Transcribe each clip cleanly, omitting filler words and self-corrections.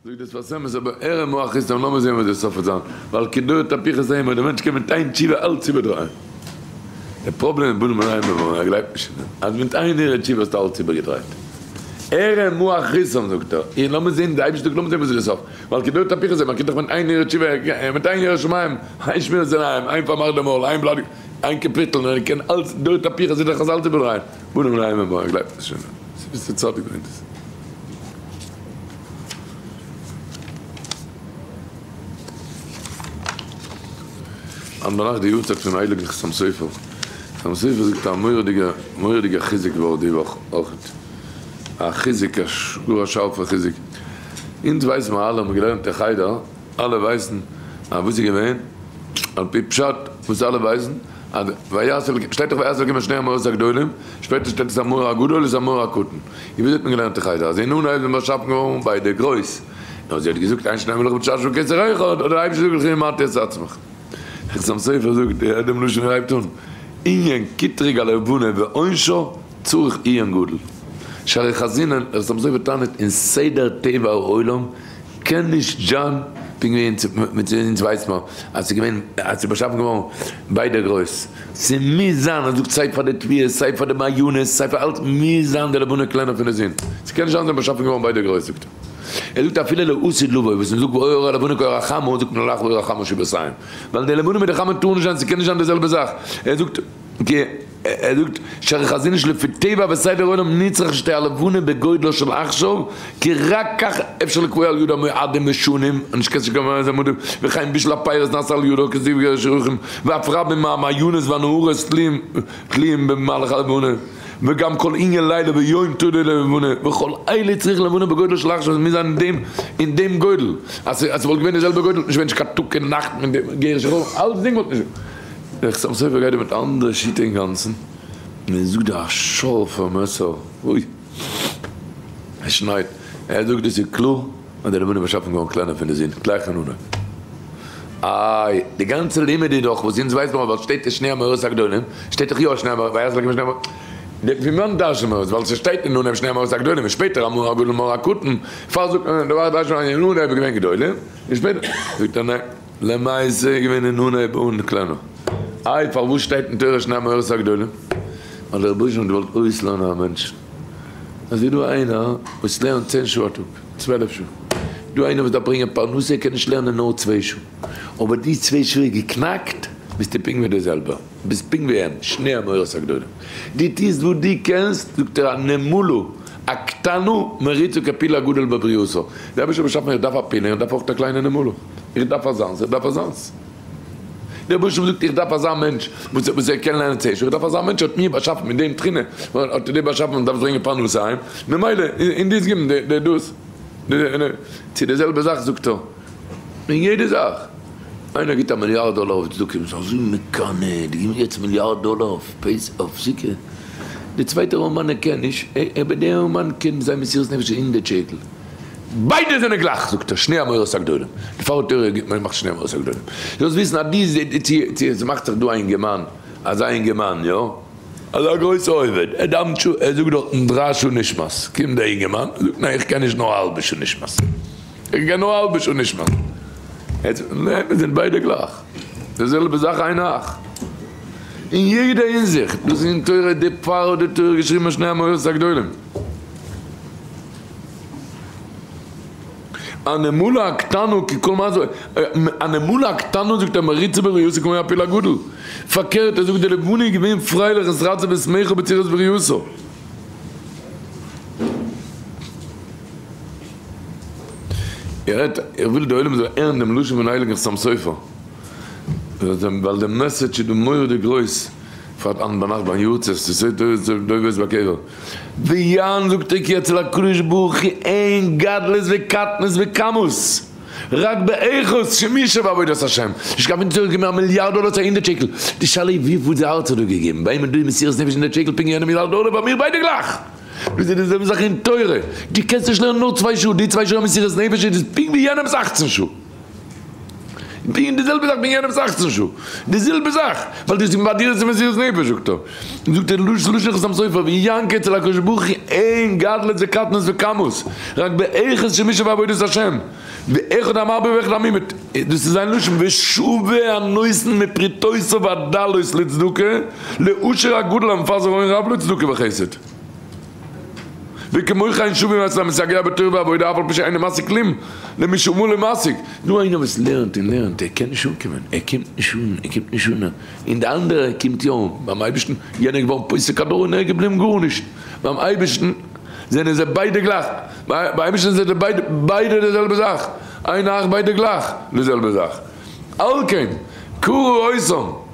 זאגט דער שפת אמת אבער ער איז מוח איז לאמיר זעהן וואס דער סוף וועט זיין, ווייל כדור תהפיכות אימה, דער מענטש קען מיט איין תשובה אלץ איבערדרייען. דער פראבלעם איז בנים עליהם בבוא, ער גלייבט נישט אין דעם אז מיט איין הרהור תשובה האסטו אלץ איבערגעדרייט. ער איז מוח ריסם זאגט ער, און לאמיר זעהן, דער אייבערשטער זאגט לאמיר זעהן וואס איז דער סוף, ווייל כדור תהפיכות אימה, מען קען דאך מיט איין הרהור תשובה, מיט איין ירא שמים, איין שמירת עיניים, איין פארמאך די מויל, איין בלאט, איין קאפיטל, און ער קען אלץ, דור תהפיכות איז דאך אלץ איבערדרייען, בנים עליהם בבוא, ער גלייבט נישט אין דעם. ס'איז צדיק מיינט עס. היינט ביינאכט די יארצייט פון הייליגן חתם סופר, חתם סופר זאגט א מורא'דיגע מורא'דיגע חיזוק ווארט די וואך אויכעט, א חיזוק א גאר א שארפע חיזוק, אונז ווייסן מיר אלע האבן געלערנט אין חדר, אלע ווייסן אז וואס איז געווען, על פי פשט וואס אלע ווייסן, אז ויעש אלקים, שטייט דאך ויעש אלקים את שני המאורות הגדולים, שפעטער שטייט עס המאור הגדול איז המאור הקטן, און וויאזוי האט מען געלערנט אין חדר אז אין אנהייב זענען באשאפן געווארן ביידע גרויס, נאר זי האט געזאגט אין שני מלכים בתשעה כתר אחד, האט דער אייבערשטער געזאגט לכי ומעטי את עצמך. חתם סופר זאגט, הערט דעם לשון ווי ער הייבט אן, ענין קטרוג הלבנה ועונשו צריך עיון גדול. שהרי חזינן, דער חתם סופר טענה'ט אין סדר טבע העולם קען נישט זשאן פונקט ווי אונז מיט אונז ווייסט מען אז ס'איז געווען אז ס'איז באשאפן געווארן ביידע גרויס ס'מוז זיין ער זאגט סיי פאר די תביעות סיי פאר די מעיינות סיי פאר אלץ מוז זיין די לבנה קלענער פון די זון ס'קען נישט זיין זיי באשאפן געווארן ביידע גרויס זאגט ער ער זאגט אפילו לעתיד לבוא וואס מ'זאגט ואור הלבנה כאור החמה זאגט מען לך ואור החמה שבעתיים ווייל די לבנה מיט די חמה טאר נישט זיין ס'קען נישט זיין די זעלבע זאך ער זאגט ער זאגט שהרי חזינו שלפי טבע וסדר עולם נצרך שתהא הלבנה בגודלה של עכשיו כי רק כך אפשר לקבוע על ידה מועדים משונים, נישט קענסט נישט קובע זיין מועדים, וכן בישול הפירות נעשה על ידו כזיווג השירוחים ואף רבים מהמעיינות והנהרות תלויים במהלך הלבנה וגם כל ענין לילה ויום תלוי ללבנה וכל אלה צריך לבנה בגודלה של עכשיו עס מוז זיין אין דעם אין דעם גודל אז ס'וואלט געווען די זעלבע גודל וואלט נישט געווען נישט קיין טאג און נאכט מיט דעם גר שחור אלצדינג וואלט נישט דער חתם סופר גייט דא מיט א אנדערע שיטה אינגאנצן, און ער זאגט דא א שארפע מעסער, אוי! עס שניידט, ער זאגט דאס איז קלאר אז די לבנה איז באשאפן געווארן קלענער פון די זון, גלייך אין אנהויב. איי, די גאנצע לימוד איז דאך וואס אונז ווייסן מיר, ווייל שטייט אין שני המאורות הגדולים, שטייט דאך יא שני המאורות, ויעש אלקים את שני המאורות, פון וואנעט דרש'נט מען עס? ווייל ס'שטייט אין אנהויב שני המאורות הגדולים און שפעטער המאור הגדול ומאור הקטן, פאר זאגט מען דערווייל דרש'נט מען אין אנהויב איז געווען גדולים און שפעטער זאגט ער ניין. למעשה איז געווען אין אנהייב אן קלענער. איי פארוואס שטייט אין תורה שני המאורות הגדולים? ווייל דער רבוש"ע האט געוואלט אויסלערנען א מענטש. אז איז דא איינער וואס לערנט צען שעה א טאג, 12 שעה. דא איינער וואס דארף ברענגען פרנסה ער קען נישט לערנען נאר צוויי שעה. אבער די צוויי שעה איז געקנאקט, ביסטו פונקט ווי דער זעלבער. ביסט פונקט ווי אים, שני המאורות הגדולים. דו טוסט וואס דו קענסט, זאגט ער הנמלה הקטנה מריצה כפיל הגדול בבריאותו. דער אייבערשטער האט באשאפן איך דארף א פיל און איך דארף אויך א קליינע נמלה. איך דארף אזאנס, איך דארף אזאנס. דער רבוש"ע זאגט איך דארף אזא מענטש וואס וואס ער קען לערנען צען שעה, איך דארף אזא מענטש האט מיר באשאפן מיט דעם תכונה, האט ער דיר באשאפן און דארפסט ברענגען פרנסה אהיים, ממילא און דאס גיבן די די דאס די צו די זעלבע זאך זאגט ער אין יעדע זאך, איינער גיבט א מיליארד דאלער אויף צדקה, מ'איז אזוי מקנא, די גיבן יעצט מיליארד דאלער אויף פעיס אויף צדקה, די צווייטער ארעמאן ער קען נישט, אבער דער ארעמאן קען זיין מסירות נפש איז הונדערט שקל. ביידע זענען גלייך, זאגט ער, שני המאורות הגדולים. דערפאר האט תורה געמאכט שני המאורות הגדולים. זאלסט וויסן אז די צו צו עס מאכט זיך דא א אינגערמאן, אזא אינגערמאן, יא, אזא גרויסע עובד, ער דאווענט שעה, ער זאגט דארטן דריי שעה נשמת, קומט דער אינגערמאן, זאגט ניין איך קען נישט נאר א האלבע שעה נשמת, איך קען נאר א האלבע שעה נשמת. ניין, מיר זענען ביידע גלייך, די זעלבע זאך איין אח. אין יעדע הינזיכט, דאס איז אין תורה, דערפאר האט די תורה געשריבן שני המאורות הגדולים. הנמלה הקטנה כי כל מה זו, הנמלה הקטנה זאגט ער מריצה בריאותו כמו הפיל הגדול, פארקערט ער זאגט די לבנה איז געווען פרייליך עס רצה ושמחה בצורת בריאותו. ער רעדט, איך וויל די עולם זאל הערן דעם לשון פון הייליגן חתם סופר, ווייל די message איז דא מורא'דיג גרויס. פארט היינט ביינאכט ביים יארצייט צו סוי דובערס בקבר. ויען זאגט ער כי אצל הקדוש ברוך הוא אין גדלות וקטנות וכמות, רק באיכות שמישה בעבודת השם. נישט קיין פון צוריק געבן א מיליארד דאלער צו א הונדערט שקל, די שאלה איז וויפיל די הארץ האט דא געגעבן, ביי אים איז דא מסירות נפש הונדערט שקל פונקט ווי יענע מיליארד דאלער, ביי מיר ביידע גלייך. דאס איז די זעלבע זאך אין תורה, דו קענסט נישט לערנען נאר צוויי שעה, די צוויי שעה מסירות נפש איז פונקט ווי יענעמס אכצן שעה. פונקט די זעלבע זאך פון יענעמ'ס אכצן שעה, די זעלבע זאך, ווייל דאס איז ביי דיר איז מסירות נפש זאגט ער, זאגט ער לשון לשון חתם סופר ויען אצל הקדוש ברוך הוא אין גדלות וקטנות וכמות, רק באיכות שמישה בעבודת השם, ואחד המרבה ואחד הממעיט, דאס איז זיין לשון, ושווה הנותן מפרוטותיו הדלות לצדקה, לעושר הגדול המפזר הון רב לצדקה וחסד. וכמו כן שווים אצל המתייגע בתורה ועבודה אף על פי שאינו משיג כלום למי שאמור למשיג. דא איינער וואס לערנט און לערנט ער קען נישט אנקומען, ער קומט נישט אן, ער קומט נישט אן, און די אנדערע קומט יא אן, ביים אייבערשטן, יענער איז געווארן פוסק הדור און ער איז געבליבן גארנישט, ביים אייבערשטן זענען זיי ביידע גלייך, ביים אייבערשטן זענען זיי ביידע ביידע די זעלבע זאך, איין אח ביידע גלייך די זעלבע זאך, על כן קרא אותם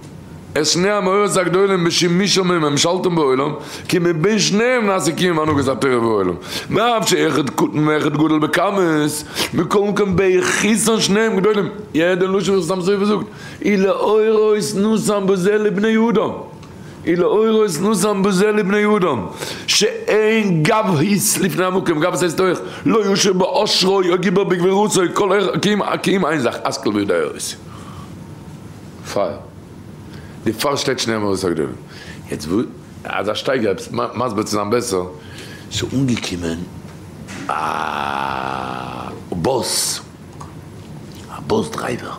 את שני המאורות הגדולים בשימושם וממשלתם בעולם, כי מבין שניהם נעשה קיום הנהגת התורה בעולם, ואף שאחד קטן ואחד גדול בכמות, מכל מקום באיכותן שניהם גדולים, יעדע לשון וואס חתם סופר זאגט, ולאורות נתן בזה לבני אדם, ולאורות נתן בזה לבני אדם, שאין גבהות לפני המקום, גבהות הייסט אויך, לא ישיר בעושרו או גיבור בגבורתו, כל כי אם איין זאך, השכל וידע ה'. פאר די פארשטייט שני המאורות הגדולים. יעצט וואו אזא שטייגער עפעס מסביר צו זיין בעסער. ס'איז אנגעקומען א באס, א bus driver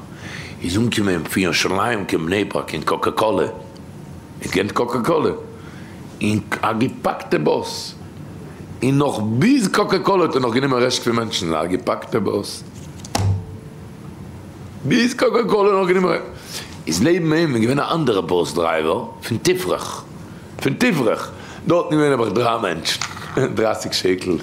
איז אנגעקומען פון ירושלים קיין בני ברק אין קאקע קאלע, איר קענט קאקע קאלע? אין א געפאקטע באס, און נאך ביז קאקע קאלע האט ער נאך גענומען רעשט פון מענטשן, א געפאקטע באס. ביז קאקא קאלע נאך גענומען איז לעבן אים געווען א אנדערע bus driver פון תפרח פון תפרח דארטן געווען נעבעך דרײַ מענטשן 30 שקל און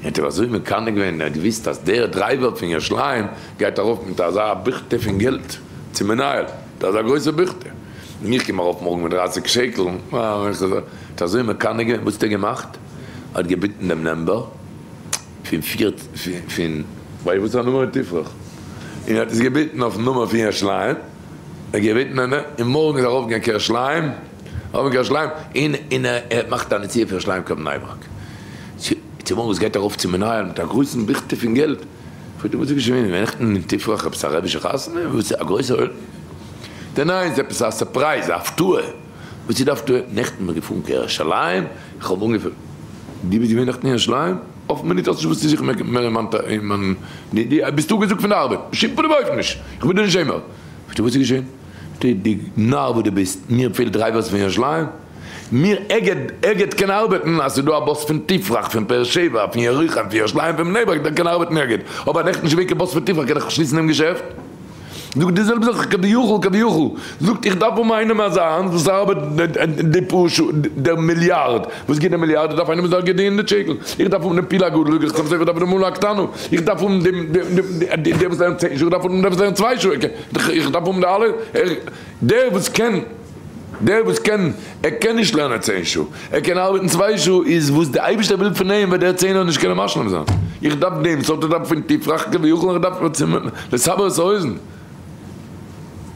האט אים אזוי מקנא געווען ער האט געוויסט אז דער driver פון ירושלים גייט ארויף מיט אזא ביכטע פון געלט צום מנהל מיט אזא גרויסע ביכטע און איך קום ארויף מארגן מיט 30 שקל האט אזוי מקנא געווען וואס האט ער געמאכט ער האט געביטן דעם number. פון פיר פון ווייל וואס איז א נומער תפרח און ער האט עס געביטן אויפן נומער פון ירושלים ער האט געביטן און און מארגן איז ארויף געגאנגען קיין ירושלים ארויף קיין ירושלים און און ער מאכט א נסיעה פון ירושלים קיין בני ברק צו צומארגנס גייט ער ארויף צום מנהל מיט א גרויסן ביכטע פון געלט פרעגט אים וואס איז געשען געווען נעכטן אין תפרח עפעס א רבישע חתונה וואס איז א גרויסע עולם זאגט ער ניין ס'איז עפעס א surprise א הפתעה וואס איז די הפתעה נעכטן בין איך געפארן קיין ירושלים איך האב אנגעפילט דו ביסט געווען נעכטן אין ירושלים? אויפן מינוט האסט נישט וואס צו זוכן מער אין מיין אין מיין דו ביסט אפגעזאגט פון די ארבעט בשום פנים ואופן נישט איך וויל דיר נישט זען מער פרעגט ער וואס איז געשען? זאגט ער דו נאר וואס דו ביסט מיר פעלט drivers פון ירושלים מיר אגד אגד קען ארבעטן אז ס'איז דא א באס פון תפרח פון באר שבע פון ירוחם פון ירושלים פון בני ברק דער קען ארבעטן אגד אבער נעכטן נישט געווען קיין באס פון תפרח קען איך שליסן דעם געשעפט? זאגט די זעלבע זאך כביכול כביכול זאגט איך דארף האבן איינעם אזאנס וואס ארבעט די פאר שעה דער מיליארד וואס גיט די מיליארד איך דארף איינעם וואס זאל גיט די הונדערט שקל איך דארף האבן דעם פיל הגדול זאג איך צום סוף איך דארף דעם מלא הקטנה איך דארף האבן דעם דעם דער וואס לערנט צען שעה איך דארף האבן דער וואס לערנט צוויי שעה איך דארף האבן די אלע דער וואס קען דער וואס קען, ער קען נישט לערנען צען שעה, ער קען ארבעטן צוויי שעה, איז וואס די אייבערשטער וויל פון אים וועט דער צענער נישט קענען משלים זיין. איך דארף דעם סארט, איך דארף פון תפרח כביכול, איך דארף לסבר את האוזן.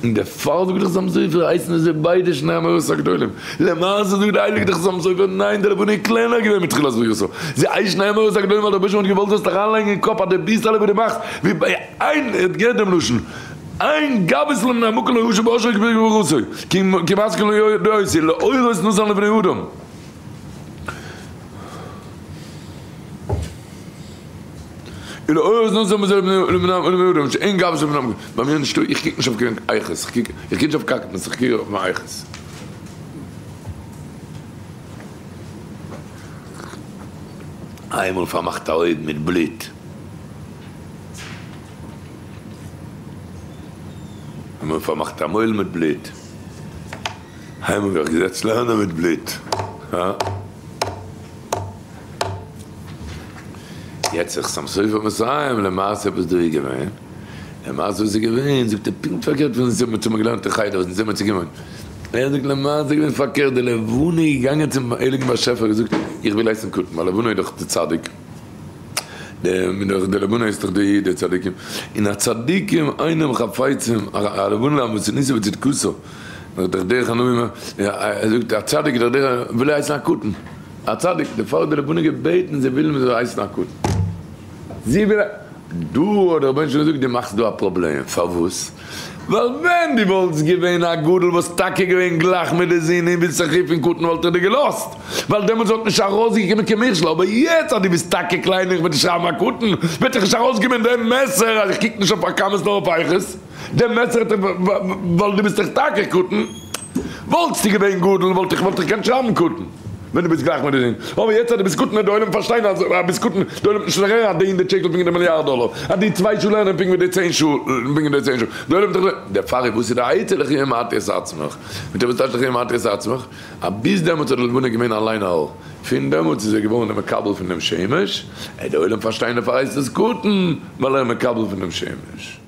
און דערפאר זאגט דער חתם סופר, הייסן זיי ביידע שני המאורות הגדולים. למעשה זאגט די הייליגע דער חתם סופר, ניין, דער לבנה איז קלענער געווען מתחילת בריאתו. זיי הייסן שני המאורות הגדולים ווייל דער רבוש"ע האט געוואלט זאלסט אריינלייגן אין קאפ אז דו ביסט אלע וואס דו מאכסט, ווי ביי איין, ער האט געהערט דעם לשון. אין גבית למנ המקום לא ישוב באשר כפי גבורתו, כי משכיל לא ידעותי, לאורות נתן לבני אדם. ולאורות נתן לבני אדם, שאין גבית לבני המקום. ביי מיר נישטא, איך קוק נישט אויף קיין איכות, איך קוק נישט אויף קטנות, איך קוק אויף מיין איכות. איינמאל פארמאכט א אויג מיט בלוט. און מען פארמאכט א מויל מיט בלוט. איינמאל זיך געזעצט לערנען מיט בלוט. הא? יעצט זיך סתם סופר מסיים למעשה וואס דא איז געווען. למעשה וואס איז געווען זאגט ער פונקט פארקערט פון וואס מ'האט געלערנט אין חדר וואס אונז זעמער צוגעוואוינט. ער זאגט למעשה איז געווען פארקערט די לבנה איז געגאנגען צום הייליגן באשעפער געזאגט איך וויל הייסן קטן ווייל לבנה איז דאך די צדיק. די לבנה איז דאך די די צדיקים, און הצדיקים אינם חפצים, הלבנה לאמתניסא וצדקותו, דאך דרך הנביאים, ער זאגט א צדיק איז דאך דרך, וויל ער הייסן א קטן, א צדיק, דערפאר האט די לבנה געבעטן זי וויל מען זאל הייסן א קטן, זי וויל. דא האט דער רבונו של עולם געזאגט דו מאכסט דא א פראבלעם, פארוואס? ווייל ווען דו וואלטסט געווען א גדול וואלסט טאקע געווען גלייך מיט די זון און ביסט זיך פון קטן וואלט איך דיר געלאזט, ווייל דעמאלטס וואלט נישט ארויסגעקומען קיין מכשול, אבער יעצט אז דו ביסט טאקע קליין און איך וועל דיר שרייבן א קטן, וועט דאך נישט ארויסקומען דער מסר אז איך קוק נישט אויף א כמות נאר אויף איכות, דער מסר האט ווייל דו ביסט דאך טאקע קטן. וואלטסטו געווען גדול וואלט איך וואלט איך געקענט שרייבן קטן ווען דו ביסט גלייך מיט די זון, אבער יעצט אז דו ביסט קטן וועט די עולם פארשטיין אז ביסט קטן, די עולם וועט נישט לערנען אז די הונדערט שקל פונקט ווי די מיליארד דאלאר, אז די צוויי שעה לערנען פונקט ווי די צען שעה פונקט ווי די צען שעה, די עולם וועט דאך דערפאר איז וואס איז די עצה לכי המעטי את עצמך, מיט וואס טייטש לכי המעטי את עצמך? אז ביז דעמאלטס האט די לבנה געווען אליין א אור, פון דעמאלטס איז ער געווארן די מקבל פון דעם שמש, עט די עולם פארשטיין דערפאר הייסט עס קטן ווייל ער איז מקבל פון דעם שמש.